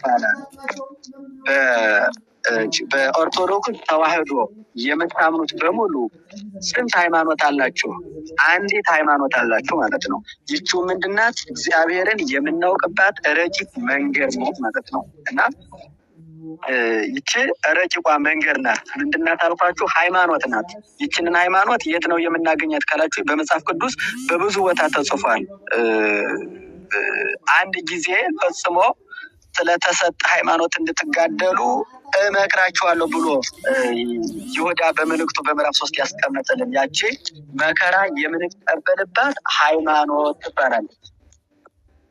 ይባላል። በኦርቶዶክስ ተዋህዶ የምታምኑት በሙሉ ስንት ሃይማኖት አላችሁ? አንዲት ሃይማኖት አላችሁ ማለት ነው። ይቺው ምንድናት? እግዚአብሔርን የምናውቅባት ረቂቅ መንገድ ናት ማለት ነው። እና ይቺ ረቂቋ መንገድ ናት። ምንድናት አልኳችሁ? ሃይማኖት ናት። ይችንን ሃይማኖት የት ነው የምናገኛት ካላችሁ በመጽሐፍ ቅዱስ በብዙ ቦታ ተጽፏል። አንድ ጊዜ ፈጽሞ ስለተሰጠ ሃይማኖት እንድትጋደሉ እመክራችኋለሁ ብሎ ይሁዳ በመልእክቱ በምዕራፍ 3 ያስቀመጠልን ያቺ መከራ የምንቀበልባት ሃይማኖት ትባላለች።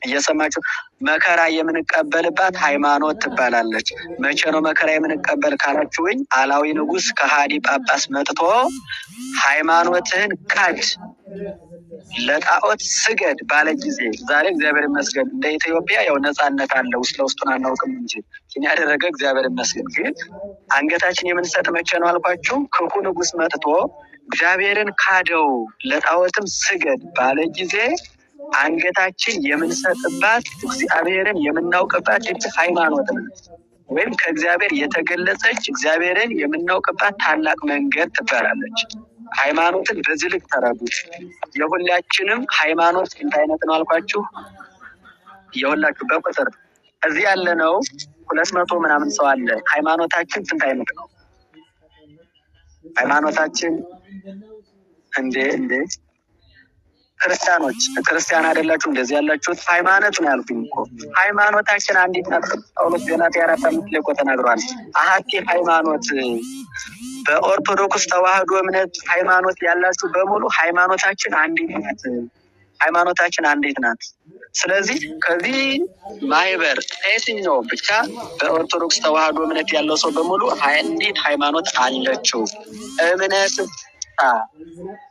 እየሰማችሁ፣ መከራ የምንቀበልባት ሃይማኖት ትባላለች። መቼ ነው መከራ የምንቀበል ካላችሁኝ፣ አላዊ ንጉሥ ከሃዲ ጳጳስ መጥቶ ሃይማኖትህን ካድ፣ ለጣዖት ስገድ ባለ ጊዜ። ዛሬ እግዚአብሔር ይመስገን እንደ ኢትዮጵያ ያው ነፃነት አለ። ውስጥ ለውስጡን አናውቅም እንጂ ይህን ያደረገ እግዚአብሔር ይመስገን። ግን አንገታችን የምንሰጥ መቼ ነው አልኳችሁ? ክፉ ንጉሥ መጥቶ እግዚአብሔርን ካደው ለጣዖትም ስገድ ባለ ጊዜ አንገታችን የምንሰጥባት፣ እግዚአብሔርን የምናውቅባት ይህች ሃይማኖት ናት። ወይም ከእግዚአብሔር የተገለጸች እግዚአብሔርን የምናውቅባት ታላቅ መንገድ ትባላለች። ሃይማኖትን በዚህ ልክ ተረዱት። የሁላችንም ሃይማኖት ስንት አይነት ነው አልኳችሁ? የሁላችሁ በቁጥር እዚህ ያለነው 200 ምናምን ሰው አለ። ሃይማኖታችን ስንት አይነት ነው? ሃይማኖታችን እንዴ ክርስቲያኖች፣ ክርስቲያን አይደላችሁ እንደዚህ ያላችሁት? ሃይማኖት ነው ያልኩኝ እኮ። ሃይማኖታችን አንዲት ናት። ጳውሎስ ገላትያ 4:5 ላይ እኮ ተናግሯል። አሐቲ ሃይማኖት። በኦርቶዶክስ ተዋህዶ እምነት ሃይማኖት ያላችሁ በሙሉ ሃይማኖታችን አንዲት ናት። ሃይማኖታችን አንዲት ናት። ስለዚህ ከዚህ ማህበር ከየትኛው ብቻ በኦርቶዶክስ ተዋህዶ እምነት ያለው ሰው በሙሉ አንዲት ሃይማኖት አለችው። እምነት